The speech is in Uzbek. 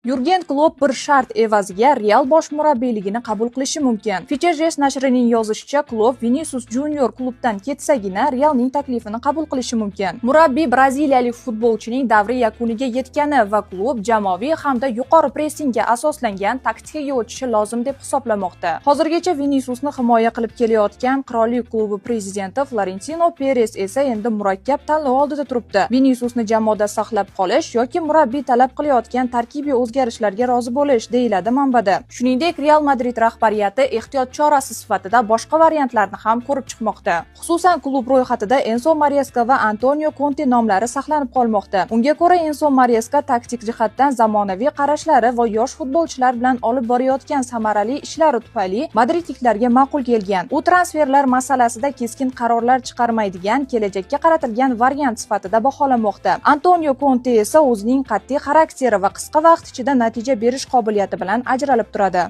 Yurgen Klopp bir shart evaziga Real bosh murabbiyligini qabul qilishi mumkin. Fichajes nashrining yozishicha, Klopp Vinicius Junior klubdan ketsagina Realning taklifini qabul qilishi mumkin. Murabbiy braziliyalik futbolchining davri yakuniga yetgani va klub jamoaviy hamda yuqori pressingga asoslangan taktikaga o'tishi lozim deb hisoblamoqda. Hozirgacha Viniciusni himoya qilib kelayotgan qirollik klubi prezidenti Florentino Perez esa endi murakkab tanlov oldida turibdi. Viniciusni jamoada saqlab qolish yoki murabbiy talab qilayotgan tarkibiy o'zgarishlarga rozi bo'lish, deyiladi manbada. Shuningdek, Real Madrid rahbariyati ehtiyot chorasi sifatida boshqa variantlarni ham ko'rib chiqmoqda. Xususan, klub ro'yxatida Enso Mareska va Antonio Conte nomlari saqlanib qolmoqda. Unga ko'ra, Enso Mareska taktik jihatdan zamonaviy qarashlari va yosh futbolchilar bilan olib borayotgan samarali ishlari tufayli madridliklarga ma'qul kelgan. U transferlar masalasida keskin qarorlar chiqarmaydigan, kelajakka qaratilgan variant sifatida baholanmoqda. Antonio Conte esa o'zining qat'iy xarakteri va qisqa vaqt ichida natija berish qobiliyati bilan ajralib turadi.